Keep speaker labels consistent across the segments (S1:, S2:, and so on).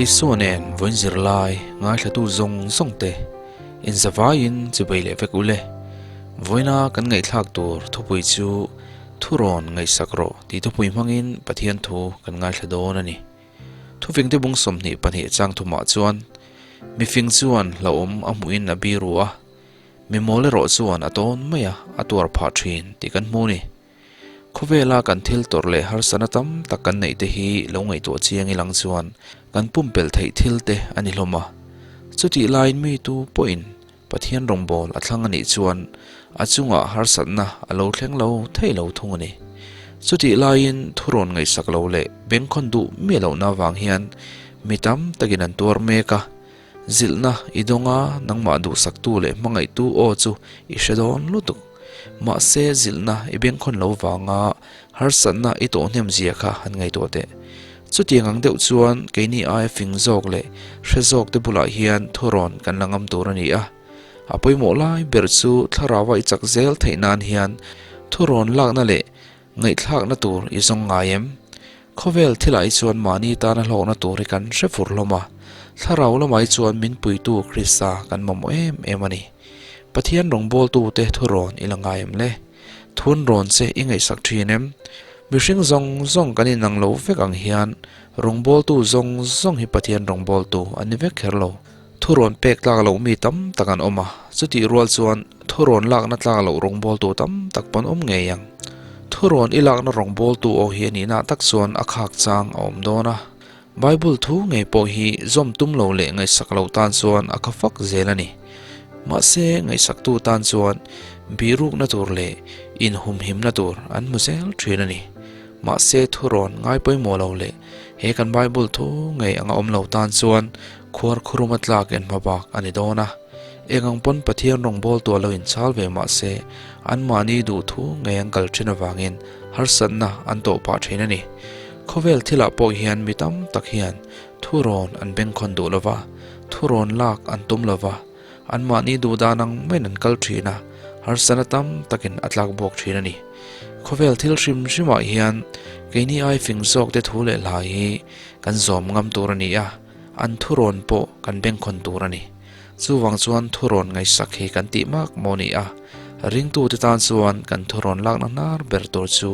S1: Isua nen vawiin zirlai ngaithlatu zawng zawng te inzavaiin chibei leh vek ule. Vawiina kan ngaihthlak tur thupui chu Thurawn ngaihsak rawh tih thupui hmangin Pathian thu kan ngaithla dawn a ni. Thufingte bung 22 chang thumah chuan mifing chuan hlauhawm a hmuhin a biru a, mi mawl erawh chuan a tawn mai a, a tuar phah thin tih kan hmu a ni. Khawvela kan thil tawrh leh harsatna tam tak kan neih te hi lo ngaihtuah chiang ilang chuan kan pumpelh theih thil te a ni hlawm a. Chutih laiin mi tu pawhin Pathian rawngbâwl a thlang a nih chuan a chungah harsatna a lo thleng lo thei lo thung a ni. Chutih laiin thurawn ngaihsak lo leh bengkhawn duh miah lohna avang hian mi tam takin an tuar mek a, zilhna i dawng a, nangmah duhsaktu leh hmangaihtu aw chu i hre dawn lutuk. Mahse zilhna i bengkhawn lo vanga harsatna i tawh hnem zia kha han ngaihtuah teh. Chutiang ang deuh chuan keini aia fing zawk leh hre zawk te bulah hian thurawn kan la ngam tur a ni a. A pawimawh lai ber chu thlarau a i chak zel theih nan hian thurawn lakna leh ngaihthlakna tur i zawng ngai em? Khawvel thilah hi chuan mahni tana hlawkna tur hi kan hre fur hlawm a, thlarau lamah hi chuan min puitu Krista kan mamawh em em a ni. Pathian rawngbawltute thurawn i la ngai em le? Thun rawn che i ngaihsak thin em? Mihring zawng zawng kan inang lo vek ang hian rawngbawltu zawng zawng hi Pathian rawngbawltu an ni vek kher lo. Thurawn pek tlak loh mi tam tak an awm a, chutih rual chuan thurawn lakna tlak loh rawngbawltu tam tak pawn awm ngei ang. Thurawn i lakna rawngbawltu aw hi a nihna tak chuan a khak chang a awm dawn a. Bible thu ngei pawh hi zawm tum lo leh ngaihsak lo tan chuan a kha fak zel a ni. Mahse, ngaihsaktu tan chuan bihrukna tur leh inhumhimna tur an hmu zel thin a ni. Mahse, thurawn ngai pawimawh lo leh he kan Bible thu ngei anga awm lo tan chuan khuar khuruma tlak en hma bak a ni dawn a. Eng ang pawn Pathian rawngbawltu a lo inchhal ve mahse, anmahni duh thu ngei an kal thin avangin harsatna an tawh pah thin a ni. Khawvel thilah pawh hian mi tam tak hian thurawn an bengkhawn duh lova, thurawn lak an tum lova, anmahni duh dan ang maiin an kal thin a, harsatna tam takin a tlak bawk thin a ni. Khawvel thil hrim hrimah hian keini ai fing zawkte thu leh hla hi kan zawm ngam tur a ni a, an thurawn pawh kan bengkhawn tur a ni. Chuvang chuan thurawn ngaihsak hi kan tih mak maw ni a, ringtute tan chuan kan thurawn lakna hnar ber tur chu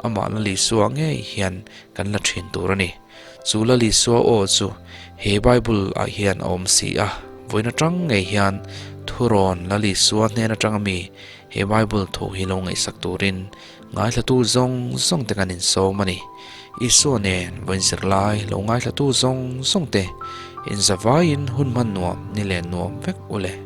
S1: amah Lal Isua ngei hian kan la thin tur a ni. Chu Lal Isua aw chu he Bible ah hian a awm si a, vawiin atang ngei hian thurawn Lal Isua hnen atanga mi he Bible thu hi lo ngaihsak turin ngaithlatu zawng zawng te kan insawm a ni. Isua nen vawiin zirlai lo ngaithlatu zawng zawng te inzavaiin hun hman nuam ni leh nuam vek u le.